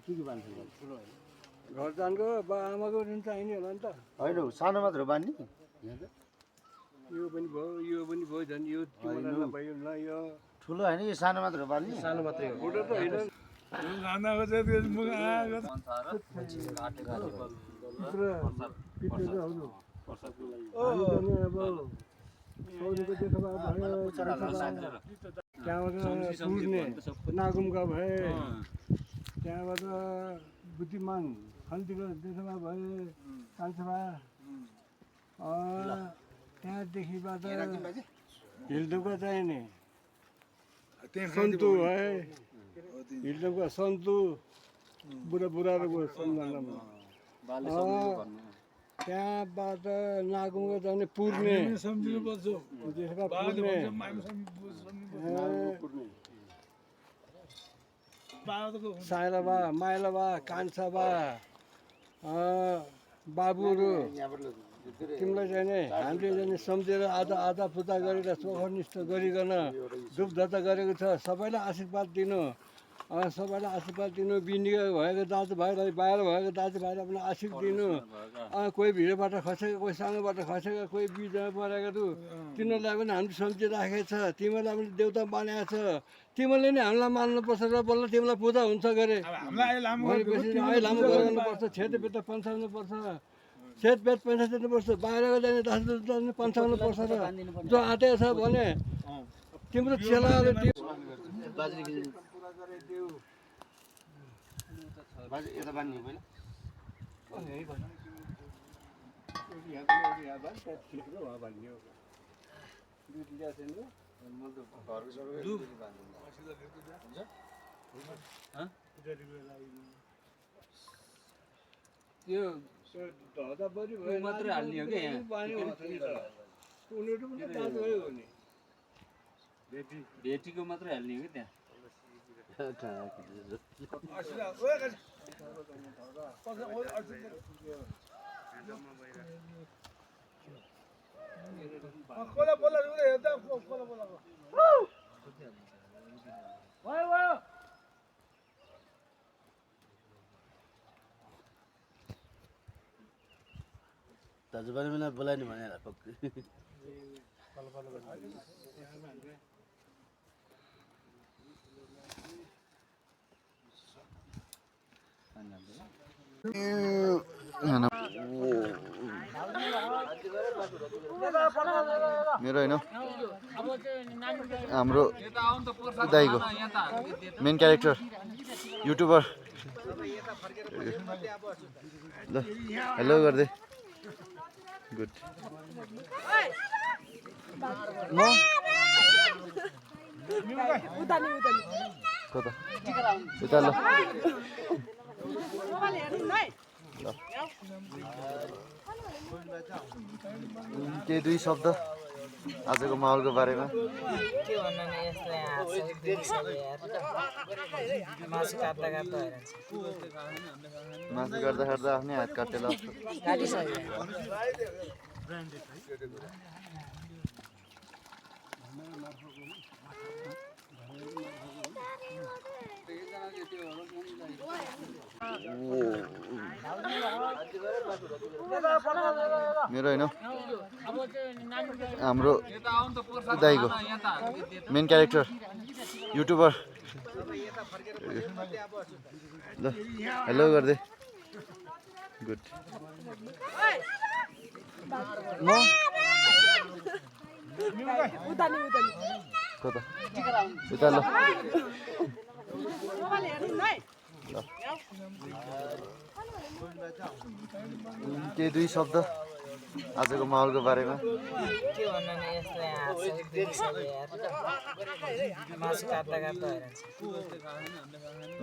के बान्छ ठुलो घर जानको बा आमाको ऋण चाहिने होला नि त होइन सानो मात्र बान्ने यो पनि भयो झन् यो तिमीलाई भयो ल यो ठुलो होइन यो सानो मात्र बान्ने सानो मात्रै हो फोटो त होइन त्यहाँबाट पुर्ने नागुमका भए त्यहाँबाट बुद्धिमान खल्तीको देशमा भए कान्छबा त्यहाँदेखिबाट हिल्दोका चाहिने सन्तु है हिल्दोका सन्तु बुढाहरूको सम्झनामा त्यहाँबाट नागुमका जाने पुर्ने साइलाबा माइलाबा कान्छाबा बाबुहरू तिमीलाई चाहिँ हामीले चाहिँ सम्झेर आधा आधा पूजा गरेर चोखनिष्ठ गरिकन धुपधता गरेको छ सबैलाई आशीर्वाद दिनु सबैलाई आशीर्वाद दिनु बिनिका भएको दाजुभाइलाई बाहिर भएको दाजुभाइलाई पनि आशीर्वाद दिनु कोही भिडबाट खसेको कोही सानोबाट खसेका कोही बिचमा परेको तिनीहरूलाई पनि हामीले सम्झिराखेको छ तिमीलाई पनि देउता बनाएको छ तिमीले नै हामीलाई मान्नुपर्छ र बल्ल तिमीलाई पूजा हुन्छ गरे लामो गर्नुपर्छ छेदपेट पन्छाउनुपर्छ छेदपेट पन्छाउनुपर्छ बाहिरको जाने दाजु जाने पन्छाउनुपर्छ र जो आँटेको छ भने तिम्रो चेलाहरू यता बान्ने होइन त्यो मात्रै हाल्ने हो क्या यहाँ भेटीको मात्रै हाल्ने हो क्या त्यहाँ दाजुभाइ मलाई बोलाइने भने पक्कै मेरो होइन हाम्रो दाइको मेन क्यारेक्टर युट्युबर ल हेलो गर्दै गुड कता यता ल केही दुई शब्द आजको माहौलको बारेमा के भन्नु नि यसलाई मासु काट्दा काट्दा मासु गर्दा गर्दा आफ्नै हात काटेर मेरो होइन हाम्रो दाइको मेन क्यारेक्टर युट्युबर ल हेलो गर्दै गुड कता यता ल केही दुई शब्द आजको माहौलको बारेमा के भन्नु नि यसलाई मासु काट्दा काट्दा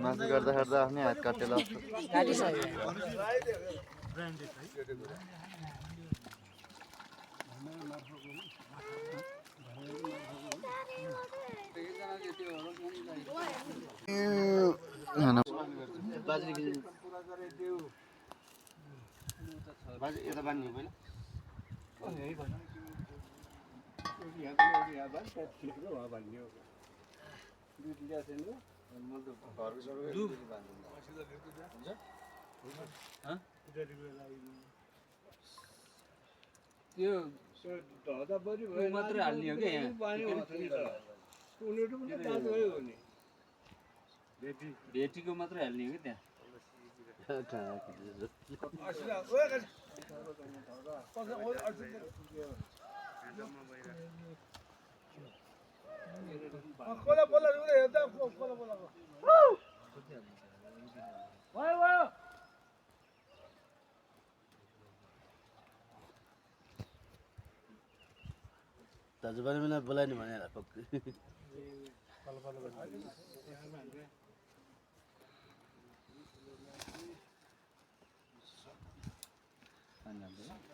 मासु गर्दा गर्दा आफ्नै हात काटेर यता बान्ने होइन भन्ने त्यो धदाबरी ऊ मात्रै हाल्ने हो क्या यहाँ पानी हुन्छ नि त उनीहरू पनि दाजुभाइ हो नि भेटीको मात्रै हाल्ने हो क्या त्यहाँ दाजुभाइ पनि बोलायो नि भने पक्कै पानी हाल्दैन